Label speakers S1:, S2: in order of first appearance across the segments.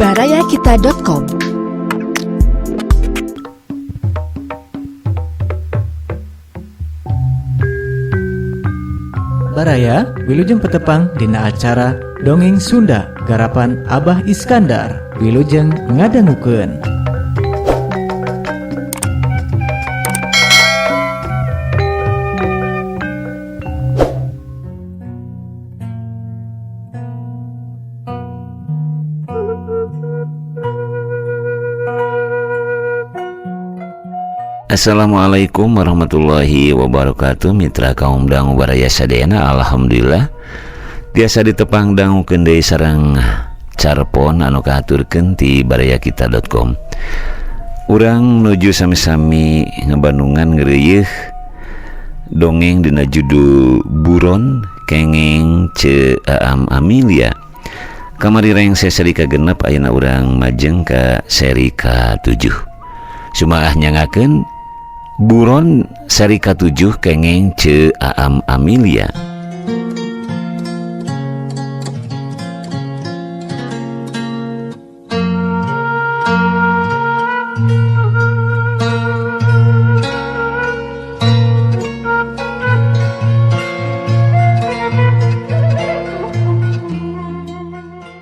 S1: barayakita.com.
S2: Baraya, Wilujeng Petepang dina acara Dongeng Sunda garapan Abah Iskandar. Wilujeng ngadangukeun.
S3: Assalamualaikum warahmatullahi wabarakatuh. Mitra kaum dangu baraya sadayana, alhamdulillah tiasa ditepang dangukeun deui sareng carpon anu kahaturkeun ti barayakita.com. Urang nuju sami-sami ngebandungan ngeureuyeih dongeng dina judul Buron Kengeng Ce Aam Amilia. Kamari rengse seri ka-6, ayeuna urang majeng ka seri ka-7. Sumaah nyangakeun Buron seri ka-7 Kengeng Ce Aam Amilia.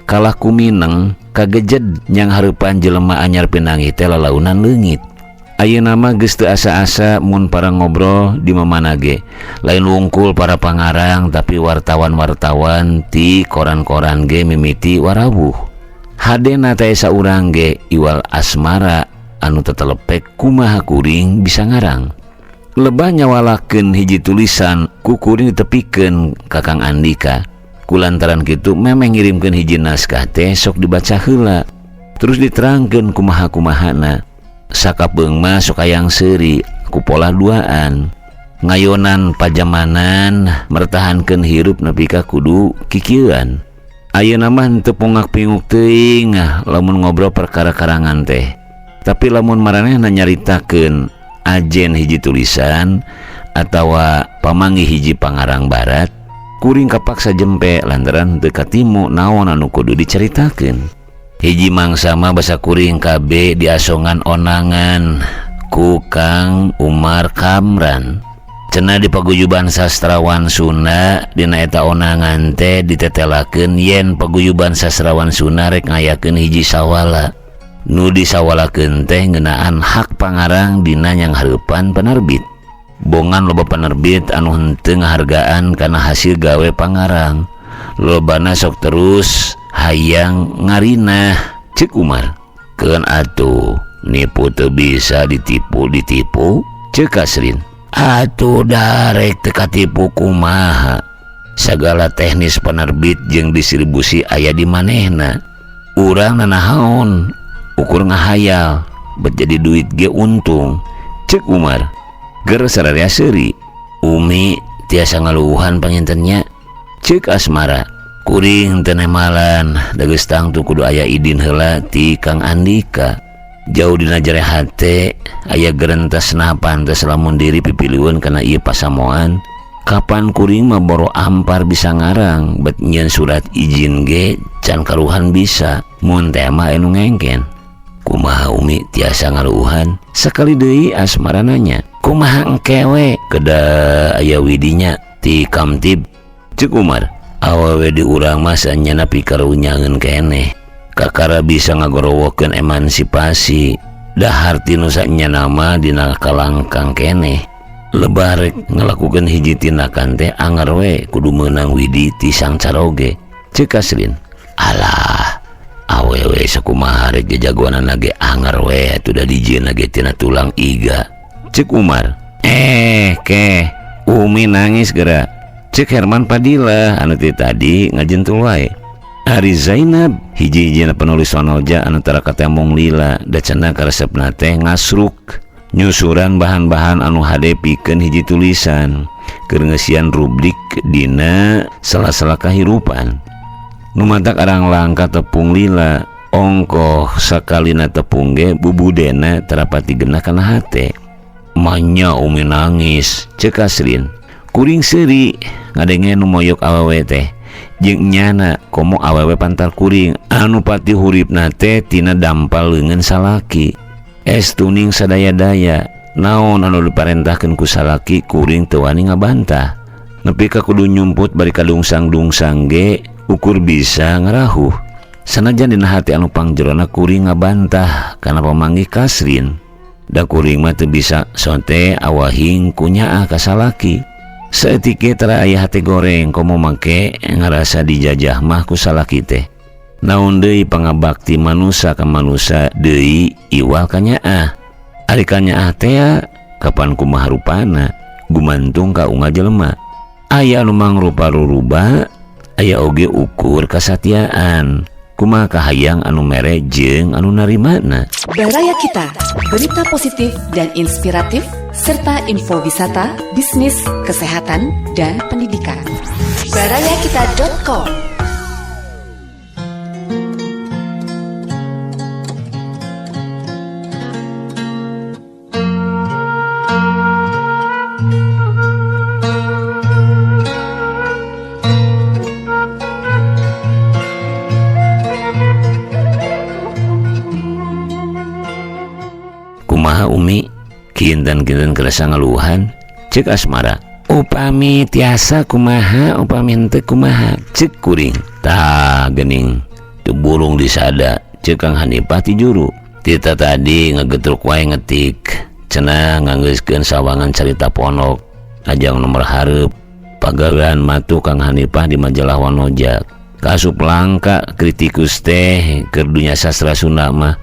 S3: Kalah kumineng kagejed nyang hareupan jelema anyar pinanggih teh lalaunan leungit. Ayeuna mah geus teu asa-asa mun para ngobrol di mamana ge. Lain wungkul para pangarang tapi wartawan-wartawan ti koran-koran ge mimiti warawuh. Hadena teh saurang ge iwal asmara anu tetelepek kumaha kuring bisa ngarang. Lebah nyawalakeun hiji tulisan ku kuring ditepikeun ka Kang Andika. Kulantaran kitu memeh ngirimkeun hiji naskah teh sok dibaca heula. Terus diterangkeun kumaha-kumahana. Sakapeung mah sok hayang seuri ku pola duaan. Ngayonan pajamanan mertahankeun hirup nepi ka kudu kikieuan. Ayeuna mah henteu pungak-pinguk teuing lamun ngobrol perkara karangan teh. Tapi lamun maranehna nyaritakeun ajen hiji tulisan atawa pamanggih hiji pangarang barat, kuring kapaksa jempe lantaran teu katimu naon anu kudu dicaritakeun. Hiji mangsa mah basa kuring KB diasongan onangan ku Kang Umar Kamran. Cenah di paguyuban sastrawan Sunda dina eta onangan teh ditetelakeun yen paguyuban sastrawan Sunda rek ngayakeun hiji sawala. Nu disawalakeun teh ngeunaan hak pangarang dina yang hareupan penerbit. Bongan loba penerbit anu henteu ngahargaan kana hasil gawe pangarang. Lobana sok terus hayang ngarinah cek Umar. Keun atuh nipu teu bisa ditipu-ditipu cek Kasrin. Atuh darek teu katipu kumaha. Sagala teknis penerbit jeung distribusi aya di manehna. Urang nanahaon ukur ngahayal bet jadi duit ge untung cek Umar. Ger sararea seuri. Umi tiasa ngaluuhan pangintennya cek Asmara. Kuring teu nemalan da geus tangtu kudu aya idin heula ti Kang Andika. Jauh dina jere hate aya gerentes nah pantes lamun diri pipiliweun kana ieu pasamoan. Kapan kuring mah boro ampar bisa ngarang bet nyieun surat izin ge can karuhan bisa mun teh mah anu ngengken. Kumaha Umi tiasa ngaluuhan? Sakali deui Asmara nanya. Kumaha engke we keda aya widinya ti Kamtib cek Umar. Awewe di urang mah sanyana pikarunyangeun keneh. Kakara bisa ngagorowokeun emansipasi. Dahar ti nu sanyana mah dina kalangkang keneh. Lebah rek ngalakukeun hiji tindakan teh anger we kudu meunang widi ti sang caroge cek Kasrin. Alah, awewe sakumaha rek jajagoanana ge anger we atuh da dijieunna ge tina tulang iga cek Umar. Keh Umi nangis geura cek Herman Padilla anu ti tadi ngajentul wae. Ari Zainab hiji-hijina penulis wanoja anu tara katembong lila da cenah karesepna teh ngasruk nyusuran bahan-bahan anu hade pikeun hiji tulisan keur ngeusian rubrik dina sela-sela kahirupan. Nu matak arang langka tepung lila ongkoh sakalina tepung ge bubudena terapati genah kana hate. Manya Umi nangis cek Kasrin. Kuring seuri ngadenge nu moyok awewe teh. Jeung nyana komo awewe pantar kuring anu pati huripna teh tina dampal leungeun salaki. Estuning sadaya-daya naon anu diparentahkeun ku salaki kuring teu wani ngabantah. Nepi ka kudu nyumput bari kadungsang-dungsang ge ukur bisa ngarahuh. Sanajan dina hati anu pangjerona kuring ngabantah kana pamanggih Kasrin. Da kuring mah teu bisa sote awahing kunyaah ka salaki. Saeutik ge tara aya hate goreng komo make ngarasa dijajah mah ku salaki teh. Naon deui pangabakti manusa ka manusa deui iwal kanyaah. Ari kanyaah teh kapan kumaha rupana gumantung ka unggal jelema. Aya anu mangrupa ruruba, aya oge ukur kasatiaan. Kumaha kahayang anu mere jeung anu narimana.
S1: Baraya Kita, berita positif dan inspiratif, serta info wisata, bisnis, kesehatan, dan pendidikan. Barayakita.com.
S3: Kumaha Umi kinten-kinten kerasa ngeluhan cek Asmara. Upami tiasa kumaha, upami henteu kumaha cek kuring. Tah geuning teu burung disada cek Kang Hanifah ti juru. Tita tadi ngegetruk wae ngetik cenah nganggeuskeun sawangan carita ponok ajang nomor hareup pagawean matu Kang Hanifah di majalah Wanoja. Kasup langka kritikus teh keur dunya sastra Sunda mah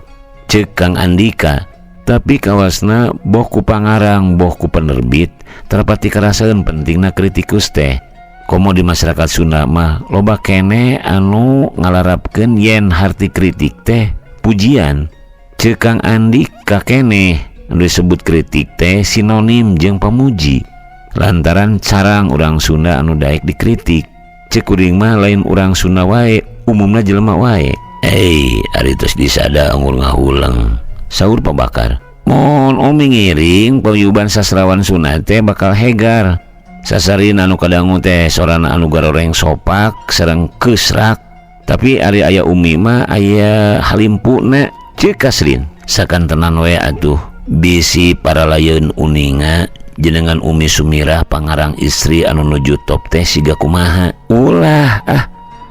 S3: cek Kang Andika. Tapi kawasna boh ku pangarang boh ku penerbit terpati karasaeun pentingna kritikus teh. Komo di masyarakat Sunda mah loba kene anu ngalarapkeun yen harti kritik teh pujian. Ceuk Kang Andika keneh anu disebut kritik teh sinonim jeung pamuji. Lantaran carang urang Sunda anu daek dikritik. Ceuk kuring mah lain urang Sunda wae, umumna jelema wae. Ari tos disada anggur ngahuleng. Saur pabakar. Mun Umi ngiring paguyuban sastrawan Sunda teh bakal hegar. Sasarin anu kadangu teh sorana anu garoreng sopak sareng keusrak. Tapi ari aya Umi mah aya halimpuna ceuk Kasrin. Sakantenan we atuh bisi para layeun uninga jenengan Umi Sumirah pangarang istri anu nuju top teh siga kumaha. Ulah ah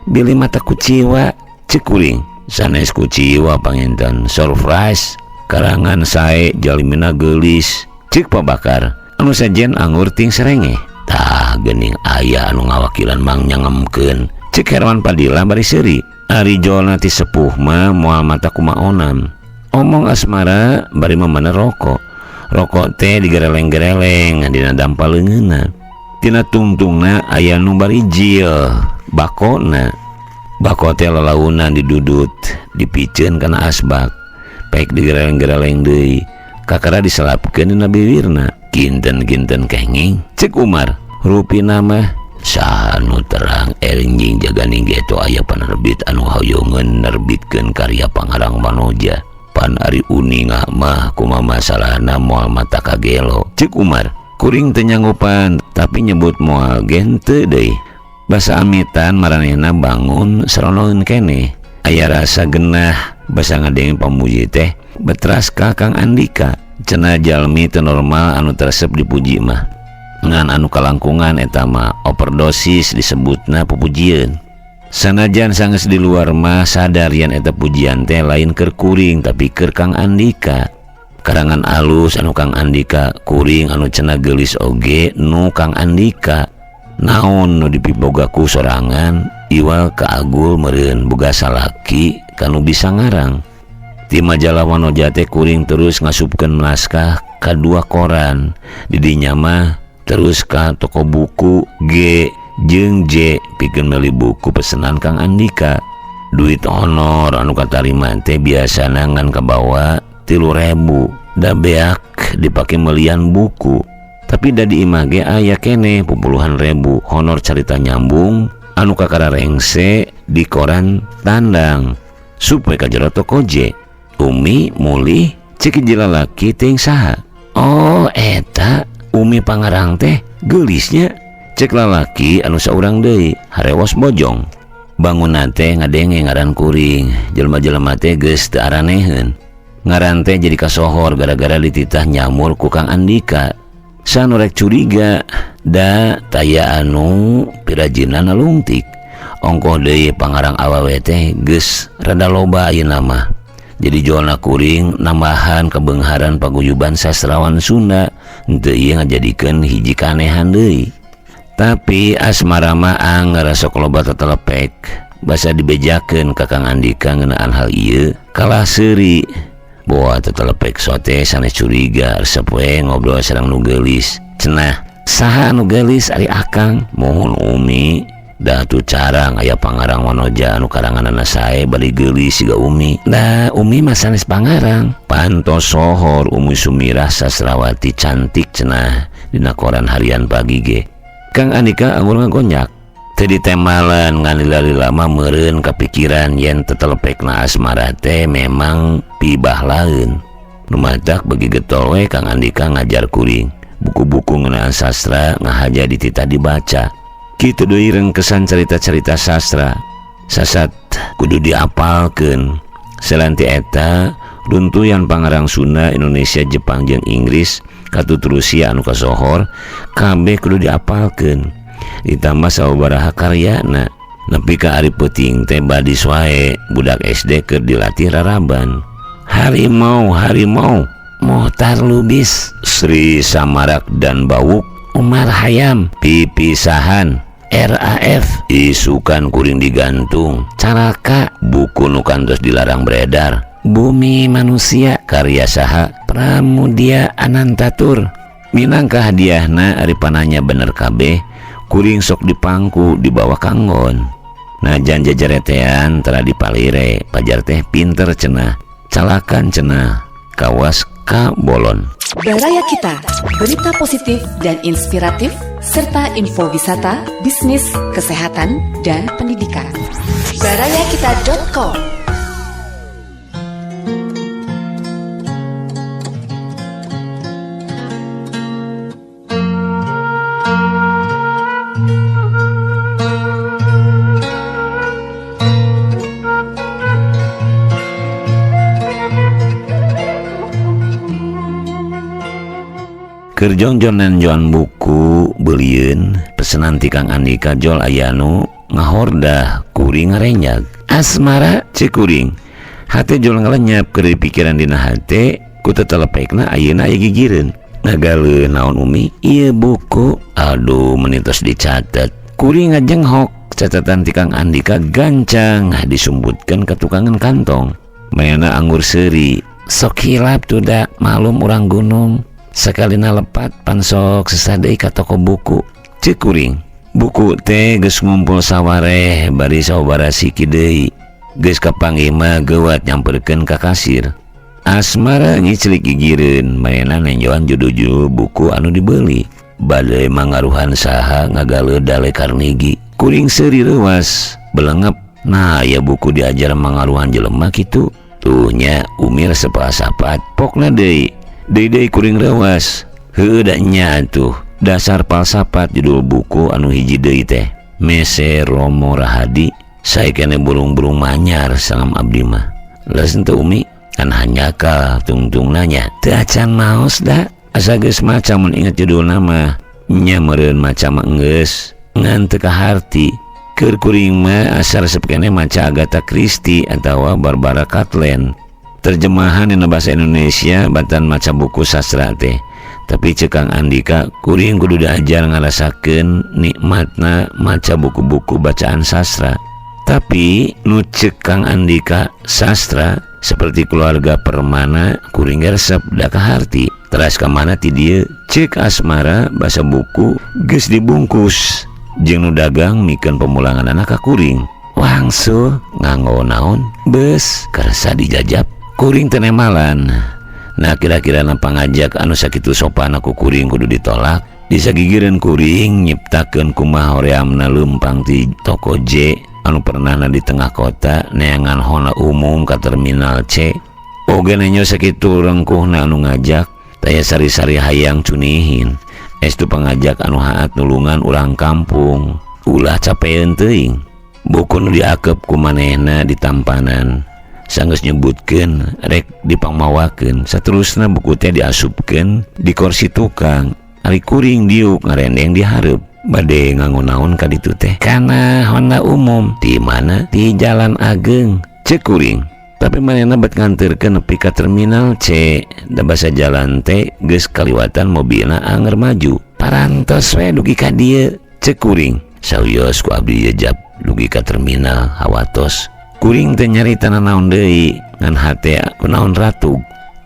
S3: bilih mata kuciwa ceuk kuring. Sanes kuciwa panginten surprise. Karangan sae jalimina geulis ceuk pabakar anu sajen anggur ting serenge. Tah geuning aya anu ngawakilan mang nyangemkeun ceuk Herman Padilla bari seuri. Ari jolna ti sepuh mah moal mata kumaonan. Omong Asmara bari mamana rokok. Rokok teh digereleng-gereleng dina dampal leungeunna. Tina tungtungna aya nu barijil bakona. Bako teh lalaunan didudut dipiceun kana asbak. Pek digereleng-gereleng deui kakara diselapkeun dina biwirna. Kinten-kinten kenging ceuk Umar. Rupina mah saha nu terang enjing jaganing geto aya penerbit anu hoyongeun nerbitkeun karya pangarang Wanoja. Pan ari uninga mah kumaha masalahna moal mata kagelo ceuk Umar. Kuring teu nyanggupan tapi nyebut moal ge henteu deui. Basa amitan maranehna bangun saronoeun keneh. Aya rasa genah basa ngadenge pamuji teh betras ka Kang Andika. Cenah jalmi teu normal anu teresep dipuji mah. Ngan anu kalangkungan eta mah overdosis disebutna pupujieun. Sanajan sanggeus di luar mah sadar yen eta pujian teh lain keur kuring tapi keur Kang Andika. Karangan alus anu Kang Andika, kuring anu cenah geulis oge nu Kang Andika. Naon nu dipiboga ku sorangan iwal kaagul meureun boga salaki kanu bisa ngarang. Ti majalah Wanoja teh kuring terus ngasupkeun naskah ka dua koran. Di dinya mah terus ka toko buku G jeung J pikeun meuli buku pesenan Kang Andika. Duit honor anu katarima teh biasana ngan kabawa 3.000 da beak dipake melian buku. Tapi da di imah ge aya keneh pupuluhan ribu honor carita nyambung anu kakara rengse di koran tandang supaya ka jero toko J. Umi mulih cek jelalaki ting saha. Oh eta Umi pangarang teh geulisnya Cek lalaki anu saurang deui harewos bojong. Bangunan teh ngadenge ngaran kuring, jelema-jelema teh geus teu araneheun. Ngaran teh jadi kasohor gara-gara dititah nyamur ku Kang Andika. Sanu rek curiga da taya anu pirajina nalungtik. Ongkoh deui pangarang awewe teh geus rada loba ayeuna mah. Jadi jualna kuring nambahan kebeungharan paguyuban sastrawan Sunda henteu ieu ngajadikeun hiji kanehan deui. Tapi asmara mah angger sok loba tetelepek basa dibejakeun ka Kang Andika ngeunaan hal ieu kalah seuri. Boa tetelepek sote sanes curiga resep we ngobrol sareng nu geulis. Cenah saha anu geulis ari akang? Mohon Umi. Dah tuh carang aya pangarang wanoja anu karanganana sae bari geulis siga Umi. Nah Umi mah sanes pangarang. Pantos sohor Umi Sumirah sasrawati cantik cenah dina koran harian pagi ge. Kang Andika anggur ngagonyak. Teu ditemalan ngan lila-lila mah meureun kapikiran yen tetelepekna asmara teh memang pibah laeun. Nu matak bagi getol we Kang Andika ngajar kuring. Buku-buku ngeunaan sastra ngahaja dititah dibaca. Kitu deui rengkesan cerita-cerita sastra. Sasat kudu diapalkeun. Salanti eta runtuyan pangarang Sunda, Indonesia, Jepang jeung Inggris katut Rusia anu kasohor kabeh kudu diapalkeun. Ditambah sababaraha karyana. Nepi ka ari peuting teh badis wae budak SD keur dilatih raraban. Harimau, harimau, Mochtar Lubis, Sri Samarak dan Bawuk, Umar Hayam, Pipisahan, RAF, isukan kuring digantung, Caraka, buku nu kantos dilarang beredar, Bumi Manusia, karya saha, Pramudia Anantatur. Minangka hadiahna ari pananya bener kabeh, kuring sok dipangku di bawah kanggon. Najan jajaretean tara dipalire, pajar teh pinter cenah, calakan cenah, kawas ka bolon.
S1: Baraya Kita, berita positif dan inspiratif, serta info wisata, bisnis, kesehatan, dan pendidikan. Barayakita.com.
S3: Keur jongjonan joan buku belieun pesenan ti Kang Andika jol aya nu ngahordah kuring ngarenyag. Asmara cek kuring. Hate jol ngalenyap keur pikiran dina hate ku tetelepekna ayeuna aya gigireun. Ngagaleuh naon Umi? Ieu buku. Aduh meni tos dicatet. Kuring ngajenghok catatan ti Kang Andika gancang disumbutkeun ka tukangan kantong. Mayana anggur seuri. Sok hilap tuh da malum urang gunung. Sakalina lepat pansok sesadei ka toko buku. Cek kuring. Buku teh geus ngumpul sawareh bari sababaraha siki deui. Geus kapanggih mah geuwat nyamperkeun ka kasir. Asmara nyiclik gigireun manehna nenjoan judul-judul buku anu dibeli. Bade mangaruhan saha ngagaleuh Dale Carnegie. Kuring seuri reuwas belengep. Nah ya buku diajar mangaruhan jelema kitu. Tuh nya Umi resep sapat pokna deui. Deui-deui kuring reuwas. Heueuh da nya atuh. Dasar palsapat judul buku anu hiji deui teh. Mese Romo Rahadi. Sae kene burung-burung manyar salam abdi mah. Leres henteu Umi? Kan hanjakal tungtung nanya. Teu acan maos da. Asa geus maca mun inget judulna mah. Nya meureun maca mah enggeus. Ngan teu kaharti. Keur kuring mah asa resep keneh maca Agatha Christie atawa Barbara Cartland. Terjemahan dina bahasa Indonesia batan maca buku sastra teh. Tapi cek Kang Andika kuring kudu diajar ngarasakeun nikmatna maca buku-buku bacaan sastra. Tapi nu cek Kang Andika sastra seperti keluarga Permana kuring resep da kaharti. Teras ka mana ti dieu cek Asmara basa buku geus dibungkus jeung nu dagang mikeun pemulanganana ka kuring. Wangsul nganggo naon beus karasa dijajap. Kuring teu nemalan. Nah kira-kira na pangajak anu sakitu sopan ku kuring kudu ditolak. Disagigireun kuring nyiptakeun kumaha horeamna leumpang ti toko J anu pernahna di tengah kota neangan hona umum ka terminal C. Oge nenyo sakitu rengkuhna anu ngajak taya sari-sari hayang cunihin. Estu pangajak anu haat nulungan urang kampung. Ulah capeun teuing. Buku nu diakep ku manehna ditampanan. Sanggeus nyebutkeun rek dipangmawakeun. Saterusna buku teh diasupkeun di kursi tukang. Ari kuring diuk ngarendeng di hareup. Bade nganggo naon ka ditu teh? Kana Honda umum. Di mana? Di Jalan Ageng. Cek kuring. Tapi manehna bet nganterkeun nepi ka terminal C. Da basa jalan teh geus kaliwatan mobilna anger maju. Parantos we dugi ka dieu. Cek kuring. Sawios ku abdi jejap dugi ka terminal hawatos. Kuring teh nyarita nanaon deui ngan hate kunaon ratug.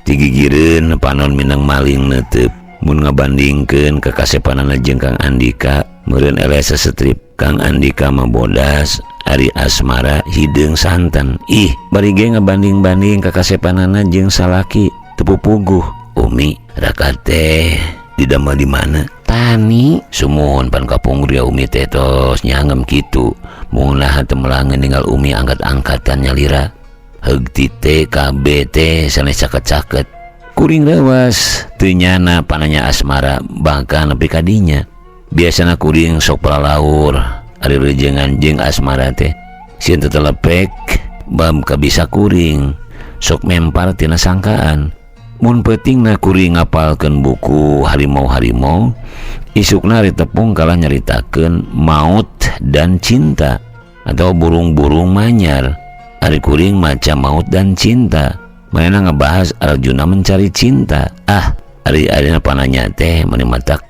S3: Tigigireun panon minang maling neuteup. Mun ngabandingkeun kakasepanana jeung Kang Andika, meureun eleh sastrip. Kang Andika mah bodas, ari Asmara hideung santen. Ih, bari ge ngabanding-banding kakasepanana jeung salaki teu pupuguh. Umi, raka teh didamel di mana? Tani. Sumuhun pan kapungkur ya Umi teh tos nyangem kitu. Munah teu melangeun ninggal Umi angkat-angkatan nyalira. Heug ti T ka B teh sanes caket-caket. Kuring reuwas teu nyana pananya Asmara bahkan nepi ka dinya. Biasana kuring sok palalaur ari reujeungan jeung Asmara teh. Sieun teu telepek bab kabisa kuring sok mempar tina sangkaan. Mun peutingna kuring ngapalkeun buku harimau-harimau, isukna ari tepung kalah nyaritakeun maut dan cinta atau burung-burung manyar. Ari kuring maca maut dan cinta. Manehna ngebahas Arjuna mencari cinta. Ah, ari arina pananya teh meni matak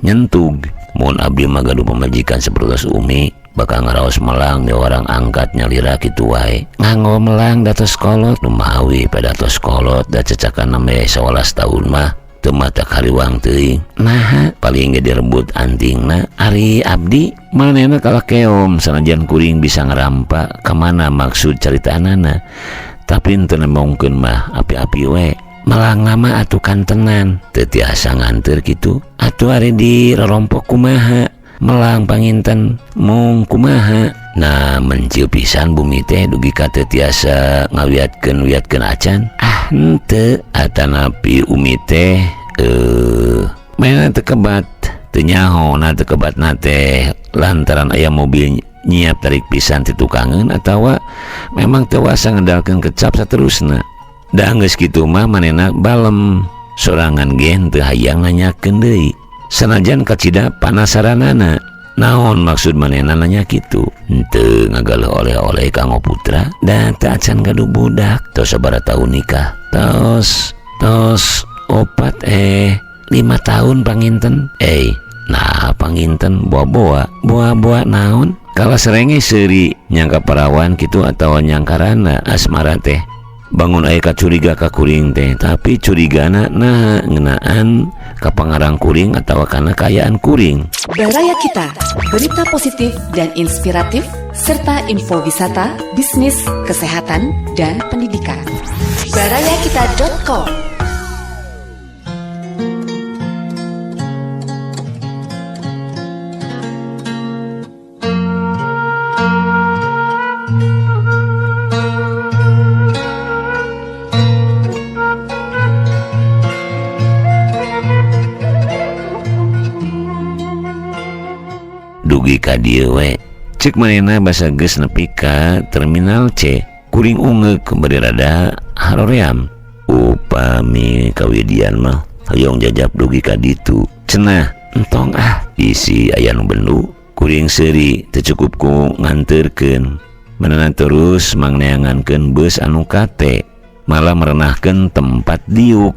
S3: nyentug. Mun abdi mah gaduh pamajikan sapertos Umi, bakal ngaraos melang di orang angkat nyalira kitu wae. Nganggo melang datos kolot, nu mawi pada datos kolot da cecakan namanya 11 tahun mah teu matak hariwang teuing. Naha paling ge direbut antingna ari abdi manehna kalah keom sanajan kuring bisa ngarampa ka mana maksud caritaanana. Tapi teu nembongkeun mah api-api we. Melang lama atuh kantenan teu tiasa nganteur kitu. Atuh ari di rorompok kumaha? Melang panginten mung kumaha? Nah mencil pisan bumi teh dugi ka teu tiasa ngawiatkeun-wiatkeun acan. Ah henteu atanapi Umi teh mainan teu kebat teu nyaho na teu kebatna teh lantaran aya mobil nyiap tarik pisan ti tukangeun atawa memang teu wasa ngedalkeun kecap saterusna. Da geus kitu mah manehna balem sorangan ge teu hayang nanyakeun deui. Sanajan kacida panasaranana. Naon maksud manehna nanya kitu? Henteu ngagaleuh oleh-oleh kanggo putra da teu acan gaduh budak. Tos sabaraha taun nikah? Tos 4 5 tahun panginten. Nah panginten boa-boa. Boa-boa naon? Kala serenge seuri nyangka parawan kitu atawa nyangkarana Asmara teh. Bangun aya kacuriga ka kuring teh, tapi curigana nah ngeunaan ka pangarang kuring atawa kana kaayaan kuring.
S1: Baraya Kita, berita positif dan inspiratif serta info wisata, bisnis, kesehatan, dan pendidikan. Barayakita.com.
S3: Dugi ka dieu we. Cek manehna basa geus nepi ka terminal C. Kuring ungeuk bari rada haroream. Upami kawidian mah hoyong jajap dugi ka ditu. Cenah entong ah isi aya nu bendu. Kuring seuri teu cukup ku nganterkeun. Manehna terus mangneangankeun beus anu kate. Malah merenahkeun tempat diuk.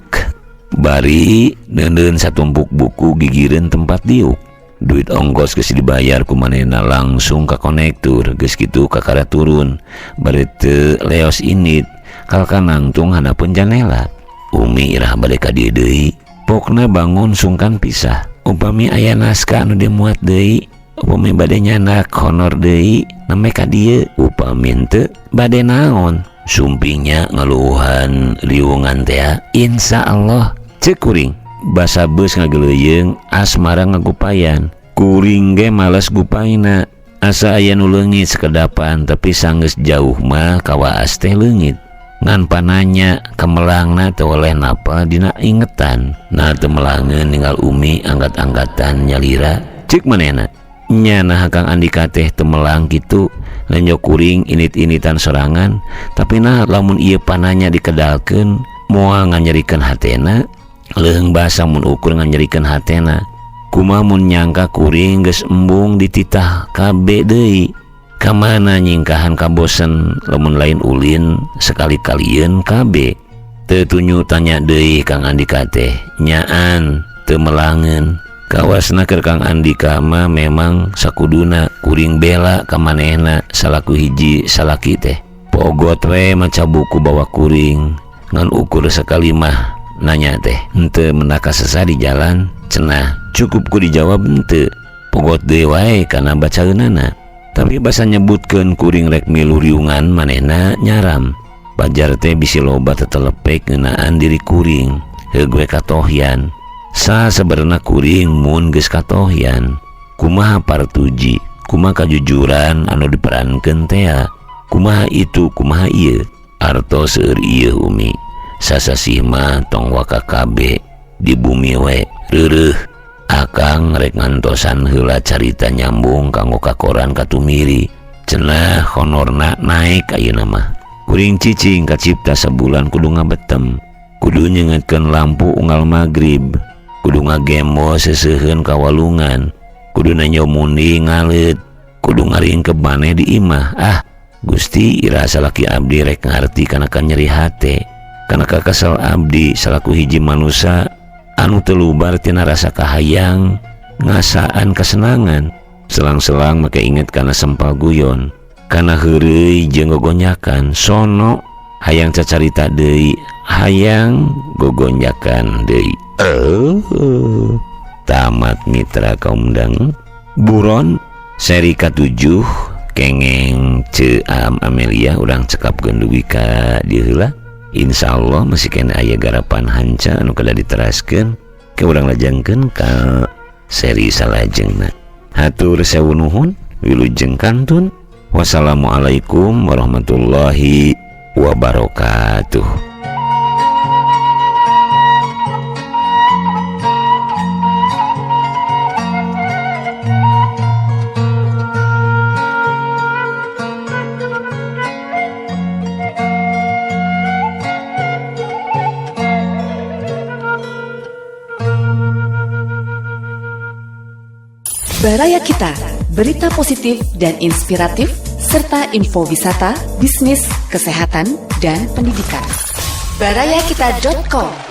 S3: Bari neundeun satumpuk buku gigireun tempat diuk. Duit ongkos geus dibayar ku manehna langsung ka konektur, geus kitu kakara turun bari teu leos indit kalka nangtung handapeun janela. Umi irah bade ka dieu deui, pokna bangun sungkan pisah. Upami aya naskah anu dimuat deui, upami bade nyandak honor deui nembe ka dieu, upami henteu bade naon. Sumpingnya ngeluhan riwungan teh, insya Allah cek kuring. Basa beus ngageleuyeung Asmara ngagupayan. Kuring ge males gupaina. Asa aya nu leungit sekedapan tapi sanggeus jauh mah kawaas teh leungit. Ngan pananya kemelangna teu oleh napa dina ingetan. Nah teu melangeun ninggal Umi angkat-angkatan nyalira. Cek manehna. Nya nah Kang Andika teh teu melang kitu lenjo kuring init-initan sorangan, tapi nah lamun ieu pananya dikedalkeun moal nganyerikeun hatena, leuheung basa mun ukur nganyerikeun hatena. Kumaha mun nyangka kuring geus embung dititah KB deui. Kamana nyingkahan kabosen lamun lain ulin sekali-kalieun KB. Teu tunyu tanya deui Kang Andika teh, nyaan teu melangeun. Kawasna keur Kang Andika mah memang sakuduna kuring bela ka manehna salaku hiji salaki teh. Pogot we maca buku bawa kuring ngan ukur sekali mah nanya teh henteu menaka sesa di jalan cenah cukup ku dijawab henteu. Pogot deui wae kana bacaeunana. Tapi basa nyebutkeun kuring rek milu riungan manehna nyaram. Pajar teh bisi loba tetelepek ngeunaan diri kuring. Heug we katohyan. Sa sabenerna kuring mun geus katohyan. Kumaha partuji, kumaha kajujuran anu diperankeun tea. Kumaha itu, kumaha ieu. Arto seueur ieu Umi. Sasasih mah tong waka KB di bumi we reureuh. Akang rek ngantosan heula carita nyambung kanggo ka koran katumiri. Cenah honorna naik ayeuna mah. Kuring cicing kacipta sabulan kudu ngabetem. Kudu nyengetkeun lampu unggal magrib. Kudu ngagemo seseuheun ka walungan. Kudu nanyo mundi ngaleut. Kudu ngaringkep maneh di imah. Ah, Gusti ira salaki abdi rek ngarti kana kanyeri hate. Kana kakesel abdi salaku hiji manusa anu teu lubar tina rasa kahayang ngasaan kesenangan. Selang-selang make inget kana sempal guyon, kana heureuy jeung gogonyakan. Sono hayang cacarita deui, hayang gogonyakan deui. Tamat mitra kaum dang. Buron seri ka-7 kengeng Ce Am Amelia urang cekapkeun dugi ka dieu heula. Insyaallah masih kena aya garapan hanca anu kada diteraskeun ke urang lajengkeun ka seri salajengna. Hatur sewu nuhun, wilujeng kantun. Wassalamualaikum warahmatullahi wabarakatuh.
S1: Baraya Kita, berita positif dan inspiratif, serta info wisata, bisnis, kesehatan, dan pendidikan. Barayakita.com.